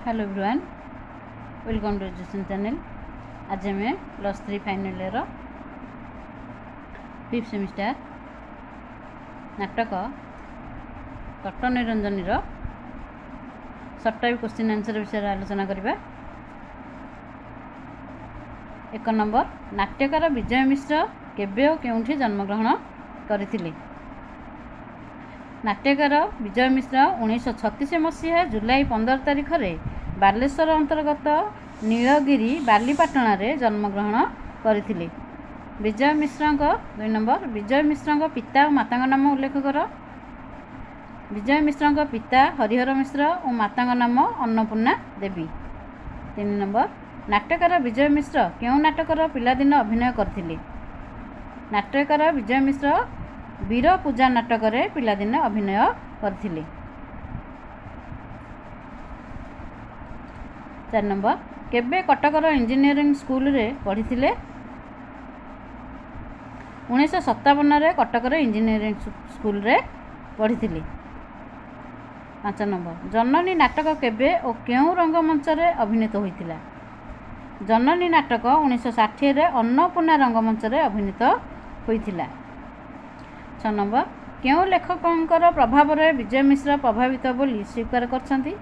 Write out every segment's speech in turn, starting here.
Hello everyone, welcome to education channel. ଆଜି ଆମେ +3 final year fifth semester ନାଟକ ତଟ ନିରଞ୍ଜନୀର ସର୍ଟ ଟାଇପ୍ କୋଶ୍ଚିନ୍ ଆନ୍ସର୍ ବିଷୟରେ ଆଲୋଚନା କରିବା। 1 ନମ୍ବର, ନାଟ୍ୟକାର ବିଜୟ ମିଶ୍ର କେବେ ଓ କେଉଁଠି ଜନ୍ମଗ୍ରହଣ କରିଥିଲେ? ନାଟ୍ୟକାର ବିଜୟ ମିଶ୍ର 1936 ମସିହା ଜୁଲାଇ 15 ତାରିଖରେ ବାଲେଶ୍ୱର ଅନ୍ତର୍ଗତ ନୀଳଗିରି ବାଲିପାଟଣାରେ ଜନ୍ମଗ୍ରହଣ କରିଥିଲେ। ବିଜୟ ମିଶ୍ରଙ୍କ 2 ନମ୍ବର, ବିଜୟ ମିଶ୍ରଙ୍କ ପିତା ଓ ମାତାଙ୍କ ନାମ ଉଲ୍ଲେଖ କର। ବିଜୟ ମିଶ୍ରଙ୍କ ପିତା ହରିହର ମିଶ୍ର ଓ ମାତାଙ୍କ ନାମ ଅନ୍ନପୂର୍ଣ୍ଣା ଦେବୀ। 3 ନମ୍ବର, ନାଟ୍ୟକାର ବିଜୟ ମିଶ୍ର କେଉଁ ନାଟକର ପିଲାଦିନ ଅଭିନୟ କରିଥିଲେ? ନାଟ୍ୟକାର ବିଜୟ ମିଶ୍ର ବୀର ପୂଜା ନାଟକରେ ପିଲାଦିନ ଅଭିନୟ କରିଥିଲେ। 4 ନମ୍ବର, କେବେ କଟକର ଇଞ୍ଜିନିୟରିଂ ସ୍କୁଲରେ ପଢ଼ିଥିଲେ? 1957ରେ କଟକର ଇଞ୍ଜିନିୟରିଂ ସ୍କୁଲରେ ପଢ଼ିଥିଲେ। 5 ନମ୍ବର, ଜନନୀ ନାଟକ କେବେ ଓ କେଉଁ ରଙ୍ଗମଞ୍ଚରେ ଅଭିନୀତ ହୋଇଥିଲା? ଜନନୀ ନାଟକ 1960ରେ ଅନ୍ନପୂର୍ଣ୍ଣା ରଙ୍ଗମଞ୍ଚରେ ଅଭିନୀତ ହୋଇଥିଲା। 6 ନମ୍ବର, କେଉଁ ଲେଖକଙ୍କର ପ୍ରଭାବରେ ବିଜୟ ମିଶ୍ର ପ୍ରଭାବିତ ବୋଲି ସ୍ୱୀକାର କରିଛନ୍ତି?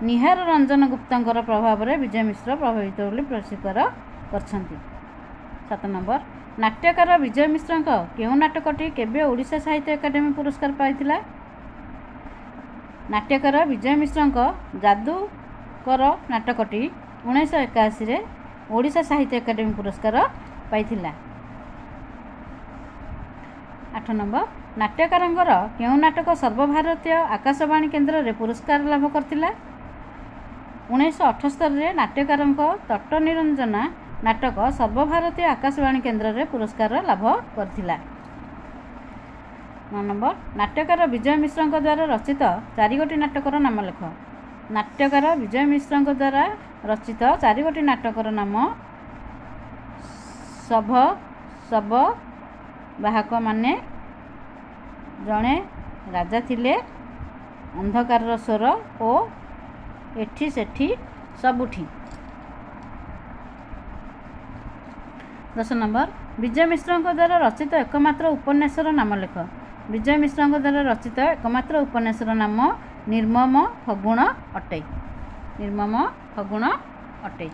ନିହାର ରଞ୍ଜନ ଗୁପ୍ତଙ୍କର ପ୍ରଭାବରେ ବିଜୟ ମିଶ୍ର ପ୍ରଭାବିତ ବୋଲି ସ୍ୱୀକାର କରିଛନ୍ତି। 7 ନମ୍ବର, ନାଟ୍ୟକାର ବିଜୟ ମିଶ୍ରଙ୍କ କେଉଁ ନାଟକଟି କେବେ ଓଡ଼ିଶା ସାହିତ୍ୟ ଏକାଡେମୀ ପୁରସ୍କାର ପାଇଥିଲା? ନାଟ୍ୟକାର ବିଜୟ ମିଶ୍ରଙ୍କ ଯାଦୁକର ନାଟକଟି 1981ରେ ଓଡ଼ିଶା ସାହିତ୍ୟ ଏକାଡେମୀ ପୁରସ୍କାର ପାଇଥିଲା। 8 ନମ୍ବର, ନାଟ୍ୟକାରଙ୍କର କେଉଁ ନାଟକ ସର୍ବଭାରତୀୟ ଆକାଶବାଣୀ କେନ୍ଦ୍ରରେ ପୁରସ୍କାର ଲାଭ କରିଥିଲା? 1978ରେ ନାଟ୍ୟକାରଙ୍କ ତଟ ନିରଞ୍ଜନା ନାଟକ ସର୍ବଭାରତୀୟ ଆକାଶବାଣୀ କେନ୍ଦ୍ରରେ ପୁରସ୍କାର ଲାଭ କରିଥିଲା। 9 ନମ୍ବର, ନାଟ୍ୟକାର ବିଜୟ ମିଶ୍ରଙ୍କ ଦ୍ୱାରା ରଚିତ 4ଗୋଟି ନାଟକର ନାମ ଲେଖ। ନାଟ୍ୟକାର ବିଜୟ ମିଶ୍ରଙ୍କ ଦ୍ୱାରା ରଚିତ 4ଗୋଟି ନାଟକର ନାମ ଶବ ଶବ ବାହକମାନେ, ଜଣେ ରାଜା ଥିଲେ, ଅନ୍ଧକାରର ସ୍ୱର ଓ ଏଠି ସେଠି ସବୁଠି। 10 ନମ୍ବର, ବିଜୟ ମିଶ୍ରଙ୍କ ଦ୍ୱାରା ରଚିତ ଏକମାତ୍ର ଉପନ୍ୟାସର ନାମ ଲେଖ। ବିଜୟ ମିଶ୍ରଙ୍କ ଦ୍ୱାରା ରଚିତ ଏକମାତ୍ର ଉପନ୍ୟାସର ନାମ ନିର୍ମମ ଫଗୁଣ ଅଟେ। ନିର୍ମମ ଫଗୁଣ ଅଟେ।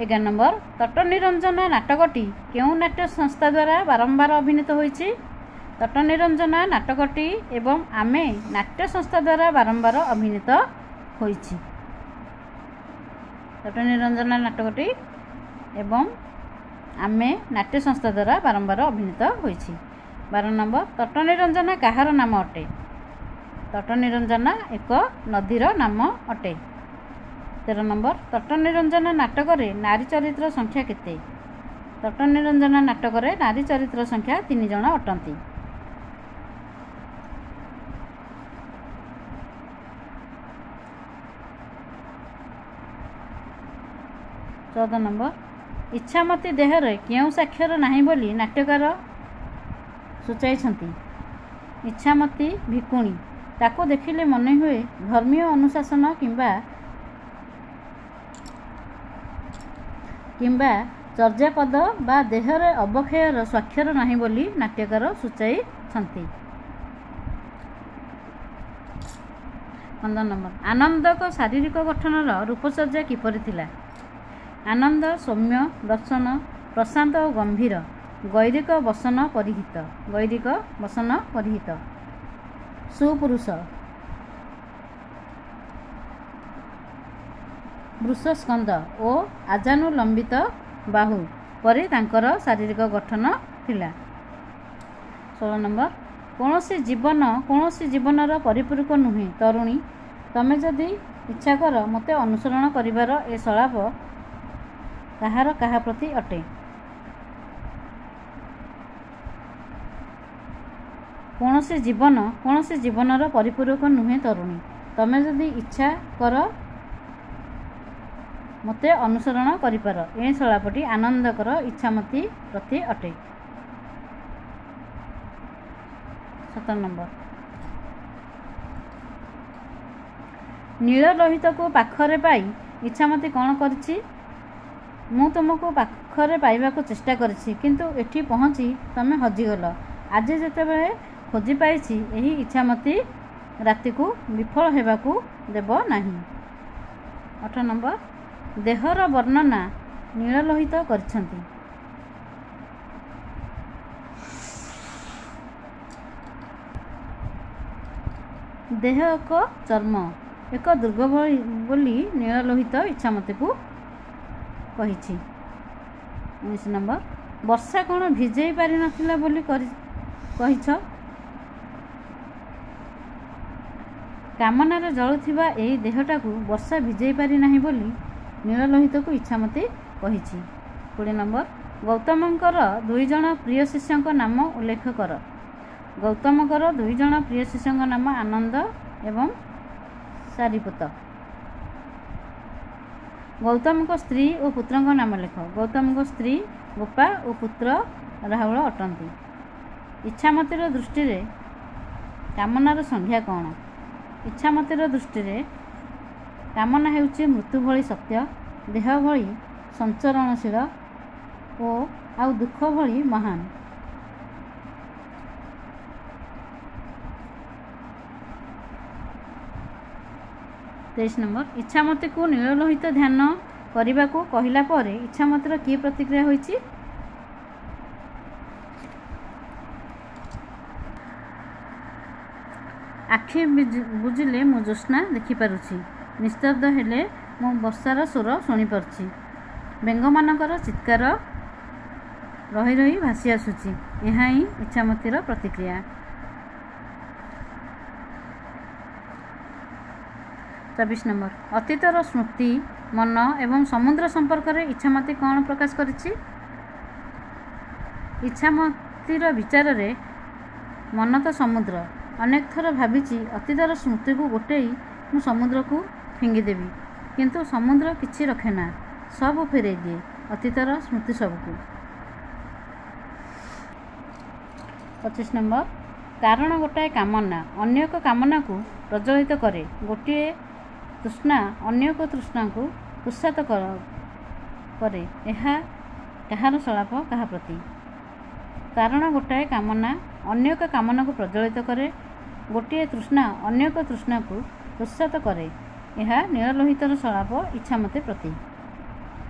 11 ନମ୍ବର, ତଟ ନିରଞ୍ଜନା ନାଟକଟି କେଉଁ ନାଟ୍ୟ ସଂସ୍ଥା ଦ୍ୱାରା ବାରମ୍ବାର ଅଭିନୀତ ହୋଇଛି? ତଟ ନିରଞ୍ଜନା ନାଟକଟି ଏବଂ ଆମେ ନାଟ୍ୟ ସଂସ୍ଥା ଦ୍ୱାରା ବାରମ୍ବାର ଅଭିନୀତ ହୋଇଛି। ତଟ ନିରଞ୍ଜନା ନାଟକଟି ଏବଂ ଆମେ ନାଟ୍ୟ ସଂସ୍ଥା ଦ୍ୱାରା ବାରମ୍ବାର ଅଭିନୀତ ହୋଇଛି। 12 ନମ୍ବର, ତଟ ନିରଞ୍ଜନା କାହାର ନାମ ଅଟେ? ତଟ ନିରଞ୍ଜନା ଏକ ନଦୀର ନାମ ଅଟେ। 13 ନମ୍ବର, ତଟ ନିରଞ୍ଜନା ନାଟକରେ ନାରୀ ଚରିତ୍ର ସଂଖ୍ୟା କେତେ? ତଟ ନିରଞ୍ଜନା ନାଟକରେ ନାରୀ ଚରିତ୍ର ସଂଖ୍ୟା 3 ଜଣ ଅଟନ୍ତି। 14 ନମ୍ବର, ଇଚ୍ଛାମତୀ ଦେହରେ କେଉଁ ସ୍ୱାକ୍ଷର ନାହିଁ ବୋଲି ନାଟ୍ୟକାର ସୂଚାଇଛନ୍ତି? ଇଚ୍ଛାମତୀ ଭିକୁଣୀ, ତାକୁ ଦେଖିଲେ ମନେହୁଏ ଧର୍ମୀୟ ଅନୁଶାସନ କିମ୍ବା ଚର୍ଯାପଦ ବା ଦେହରେ ଅବକ୍ଷୟର ସ୍ୱାକ୍ଷର ନାହିଁ ବୋଲି ନାଟ୍ୟକାର ସୂଚାଇଛନ୍ତି। 15 ନମ୍ବର, ଆନନ୍ଦଙ୍କ ଶାରୀରିକ ଗଠନର ରୂପଚର୍ଯ୍ୟା କିପରି ଥିଲା? ଆନନ୍ଦ ସୌମ୍ୟ, ଦର୍ଶନ, ପ୍ରଶାନ୍ତ ଓ ଗମ୍ଭୀର, ଗୈରିକ ବସନ ପରିହିତ। ଗୈରିକ ବସନ ପରିହିତ। ସୁପୁରୁଷ, ବୃଷସ୍କନ୍ଦ ଓ ଆଜାନୁଲମ୍ବିତ ବାହୁ ପରି ତାଙ୍କର ଶାରୀରିକ ଗଠନ ଥିଲା। 16 ନମ୍ବର, କୌଣସି ଜୀବନ କୌଣସି ଜୀବନର ପରିପୂରକ ନୁହେଁ ତରୁଣୀ, ତମେ ଯଦି ଇଚ୍ଛା କର ମୋତେ ଅନୁସରଣ କରିବାର ଏ ସଂଳାପ କାହାର କାହା ପ୍ରତି ଅଟେ? କୌଣସି ଜୀବନ କୌଣସି ଜୀବନର ପରିପୂରକ ନୁହେଁ ତରୁଣୀ, ତମେ ଯଦି ଇଚ୍ଛା କର ମୋତେ ଅନୁସରଣ କରିପାର, ଏ ସଂଳାପଟି ଆନନ୍ଦଙ୍କର ଇଚ୍ଛାମତୀ ପ୍ରତି ଅଟେ। 17 ନମ୍ବର, ନୀଳଲୋହିତକୁ ପାଖରେ ପାଇ ଇଚ୍ଛାମତୀ କ'ଣ କରିଛି? ମୁଁ ତୁମକୁ ପାଖରେ ପାଇବାକୁ ଚେଷ୍ଟା କରିଛି, କିନ୍ତୁ ଏଠି ପହଞ୍ଚି ତମେ ହଜିଗଲ। ଆଜି ଯେତେବେଳେ ଖୋଜି ପାଇଛି, ଏହି ଇଚ୍ଛାମତୀ ରାତିକୁ ବିଫଳ ହେବାକୁ ଦେବ ନାହିଁ। 8 ନମ୍ବର, ଦେହର ବର୍ଣ୍ଣନା ନୀଳଲୋହିତ କରିଛନ୍ତି। ଦେହ ଏକ ଚର୍ମ, ଏକ ଦୁର୍ଗ ବୋଲି ନୀଳଲୋହିତ ଇଚ୍ଛାମତୀକୁ କହିଛି। 19 ନମ୍ବର, ବର୍ଷା କ'ଣ ଭିଜେଇ ପାରିନଥିଲା ବୋଲି କହିଛ? କାମନାରେ ଜଳୁଥିବା ଏହି ଦେହଟାକୁ ବର୍ଷା ଭିଜେଇ ପାରିନାହିଁ ବୋଲି ନୀଳଲୋହିତକୁ ଇଚ୍ଛାମତୀ କହିଛି। 20 ନମ୍ବର, ଗୌତମଙ୍କର 2 ଜଣ ପ୍ରିୟ ଶିଷ୍ୟଙ୍କ ନାମ ଉଲ୍ଲେଖ କର। ଗୌତମଙ୍କର 2 ଜଣ ପ୍ରିୟ ଶିଷ୍ୟଙ୍କ ନାମ ଆନନ୍ଦ ଏବଂ ସାରିପୁତ। ଗୌତମଙ୍କ ସ୍ତ୍ରୀ ଓ ପୁତ୍ରଙ୍କ ନାମ ଲେଖ। ଗୌତମଙ୍କ ସ୍ତ୍ରୀ ଗୋପା ଓ ପୁତ୍ର ରାହୁଳ ଅଟନ୍ତି। ଇଚ୍ଛାମତୀର ଦୃଷ୍ଟିରେ କାମନାର ସଂଜ୍ଞା କ'ଣ? ଇଚ୍ଛାମତୀର ଦୃଷ୍ଟିରେ କାମନା ହେଉଛି ମୃତ୍ୟୁ ଭଳି ସତ୍ୟ, ଦେହ ଭଳି ସଞ୍ଚରଣଶୀଳ ଓ ଆଉ ଦୁଃଖ ଭଳି ମହାନ। 23 ନମ୍ବର, ଇଚ୍ଛାମତୀକୁ ନୀଳଲୋହିତ ଧ୍ୟାନ କରିବାକୁ କହିଲା ପରେ ଇଚ୍ଛାମତୀର କି ପ୍ରତିକ୍ରିୟା ହୋଇଛି? ଆଖି ବୁଜିଲେ ମୁଁ ଜ୍ୟୋତ୍ସ୍ନା ଦେଖିପାରୁଛି, ନିସ୍ତବ୍ଧ ହେଲେ ମୁଁ ବର୍ଷାର ସ୍ୱର ଶୁଣିପାରୁଛି, ବେଙ୍ଗମାନଙ୍କର ଚିତ୍କାର ରହି ରହି ଭାସି ଆସୁଛି। ଏହା ହିଁ ଇଚ୍ଛାମତୀର ପ୍ରତିକ୍ରିୟା। 24 ନମ୍ବର, ଅତୀତର ସ୍ମୃତି, ମନ ଏବଂ ସମୁଦ୍ର ସମ୍ପର୍କରେ ଇଚ୍ଛାମତୀ କ'ଣ ପ୍ରକାଶ କରିଛି? ଇଚ୍ଛାମତୀର ବିଚାରରେ ମନ ତ ସମୁଦ୍ର। ଅନେକ ଥର ଭାବିଛି ଅତୀତର ସ୍ମୃତିକୁ ଗୋଟେଇ ମୁଁ ସମୁଦ୍ରକୁ ଫିଙ୍ଗିଦେବି, କିନ୍ତୁ ସମୁଦ୍ର କିଛି ରଖେନା, ସବୁ ଫେରେଇ ଦିଏ ଅତୀତର ସ୍ମୃତି ସବୁକୁ। 25 ନମ୍ବର, କାରଣ ଗୋଟାଏ କାମନା ଅନ୍ୟ ଏକ କାମନାକୁ ପ୍ରଜ୍ୱଳିତ କରେ, ଗୋଟିଏ ତୃଷ୍ଣା ଅନ୍ୟ ଏକ ତୃଷ୍ଣାକୁ ଉତ୍ସାହିତ କରେ। ଏହା କାହାର ସଂଳାପ କାହା ପ୍ରତି? କାରଣ ଗୋଟାଏ କାମନା ଅନ୍ୟ ଏକ କାମନାକୁ ପ୍ରଜ୍ୱଳିତ କରେ, ଗୋଟିଏ ତୃଷ୍ଣା ଅନ୍ୟ ଏକ ତୃଷ୍ଣାକୁ ଉତ୍ସାହିତ କରେ। ଏହା ନୀଳଲୋହିତର ସଂଳାପ ଇଚ୍ଛାମତୀ ପ୍ରତି।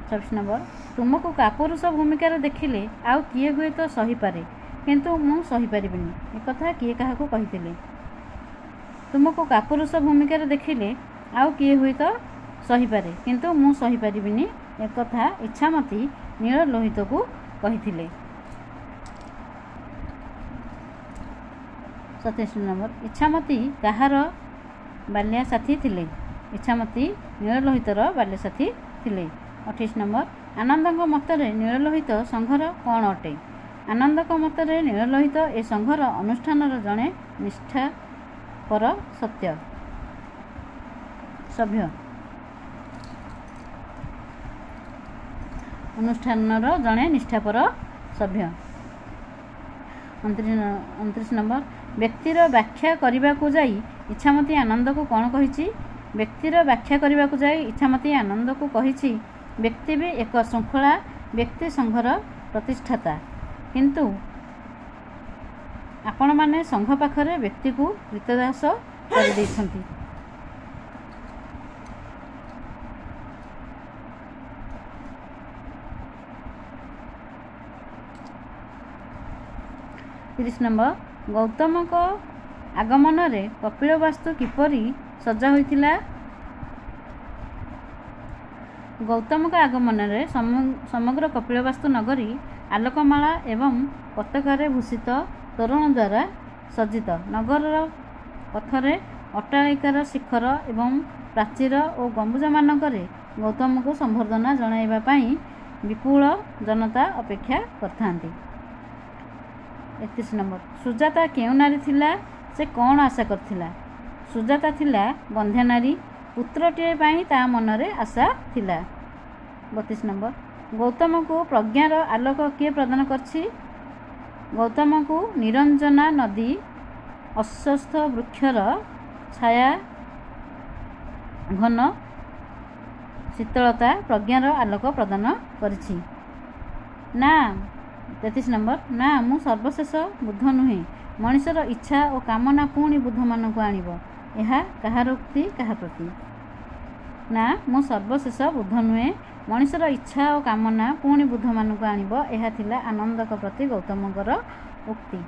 26 ନମ୍ବର, ତୁମକୁ କାପୁରୁଷ ଭୂମିକାରେ ଦେଖିଲେ ଆଉ କିଏ ହୁଏତ ସହିପାରେ, କିନ୍ତୁ ମୁଁ ସହିପାରିବିନି। ଏକଥା କିଏ କାହାକୁ କହିଥିଲେ? ତୁମକୁ କାପୁରୁଷ ଭୂମିକାରେ ଦେଖିଲେ ଆଉ କିଏ ହୁଏତ ସହିପାରେ, କିନ୍ତୁ ମୁଁ ସହିପାରିବିନି। ଏକଥା ଇଚ୍ଛାମତୀ ନୀଳଲୋହିତକୁ କହିଥିଲେ। 27 ନମ୍ବର, ଇଚ୍ଛାମତୀ କାହାର ବାଲ୍ୟସାଥୀ ଥିଲେ? ଇଚ୍ଛାମତୀ ନୀଳଲୋହିତର ବାଲ୍ୟସାଥୀ ଥିଲେ। 28 ନମ୍ବର, ଆନନ୍ଦଙ୍କ ମତରେ ନୀଳଲୋହିତ ସଂଘର କ'ଣ ଅଟେ? ଆନନ୍ଦଙ୍କ ମତରେ ନୀଳଲୋହିତ ଏ ସଂଘର ଅନୁଷ୍ଠାନର ଜଣେ ନିଷ୍ଠାପର ସତ୍ୟ ସଭ୍ୟ। ଅନୁଷ୍ଠାନର ଜଣେ ନିଷ୍ଠାପର ସଭ୍ୟ। 29 ନମ୍ବର, ବ୍ୟକ୍ତିର ବ୍ୟାଖ୍ୟା କରିବାକୁ ଯାଇ ଇଚ୍ଛାମତୀ ଆନନ୍ଦକୁ କ'ଣ କହିଛି? ବ୍ୟକ୍ତିର ବ୍ୟାଖ୍ୟା କରିବାକୁ ଯାଇ ଇଚ୍ଛାମତୀ ଆନନ୍ଦକୁ କହିଛି, ବ୍ୟକ୍ତି ବି ଏକ ଶୃଙ୍ଖଳା, ବ୍ୟକ୍ତି ସଂଘର ପ୍ରତିଷ୍ଠାତା, କିନ୍ତୁ ଆପଣମାନେ ସଂଘ ପାଖରେ ବ୍ୟକ୍ତିକୁ କ୍ରୀତଦାସ କରିଦେଇଛନ୍ତି। 30 ନମ୍ବର, ଗୌତମଙ୍କ ଆଗମନରେ କପିଳବାସ୍ତୁ କିପରି ସଜା ହୋଇଥିଲା? ଗୌତମଙ୍କ ଆଗମନରେ ସମଗ୍ର କପିଳବାସ୍ତୁ ନଗରୀ ଆଲୋକମାଳା ଏବଂ ପତାକାରେ ଭୂଷିତ ତୋରଣ ଦ୍ୱାରା ସଜ୍ଜିତ। ନଗରର ପଥରେ ଅଟ୍ଟାଳିକାର ଶିଖର ଏବଂ ପ୍ରାଚୀର ଓ ଗମ୍ବୁଜମାନଙ୍କରେ ଗୌତମଙ୍କୁ ସମ୍ବର୍ଦ୍ଧନା ଜଣାଇବା ପାଇଁ ବିପୁଳ ଜନତା ଅପେକ୍ଷା କରିଥାନ୍ତି। 31 ନମ୍ବର, ସୁଜାତା କେଉଁ ନାରୀ ଥିଲା? ସେ କ'ଣ ଆଶା କରିଥିଲା? ସୁଜାତା ଥିଲା ବନ୍ଧ୍ୟା ନାରୀ, ପୁତ୍ରଟିଏ ପାଇଁ ତା ମନରେ ଆଶା ଥିଲା। 32 ନମ୍ବର, ଗୌତମକୁ ପ୍ରଜ୍ଞାର ଆଲୋକ କିଏ ପ୍ରଦାନ କରିଛି? ଗୌତମକୁ ନିରଞ୍ଜନା ନଦୀ, ଅଶ୍ୱତ୍ଥ ବୃକ୍ଷର ଛାୟା ଘନ ଶୀତଳତା ପ୍ରଜ୍ଞାର ଆଲୋକ ପ୍ରଦାନ କରିଛି। ନା, 33 ନମ୍ବର, ନା, ମୁଁ ସର୍ବଶେଷ ବୁଦ୍ଧ ନୁହେଁ, ମଣିଷର ଇଚ୍ଛା ଓ କାମନା ପୁଣି ବୁଦ୍ଧମାନଙ୍କୁ ଆଣିବ। ଏହା କାହାର ଉକ୍ତି, କାହା ପ୍ରତି? ନା, ମୁଁ ସର୍ବଶେଷ ବୁଦ୍ଧ ନୁହେଁ, ମଣିଷର ଇଚ୍ଛା ଓ କାମନା ପୁଣି ବୁଦ୍ଧମାନଙ୍କୁ ଆଣିବ, ଏହା ଥିଲା ଆନନ୍ଦଙ୍କ ପ୍ରତି ଗୌତମଙ୍କର ଉକ୍ତି।